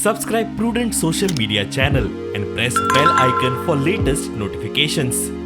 Subscribe Prudent Social Media channel and press bell icon for latest notifications.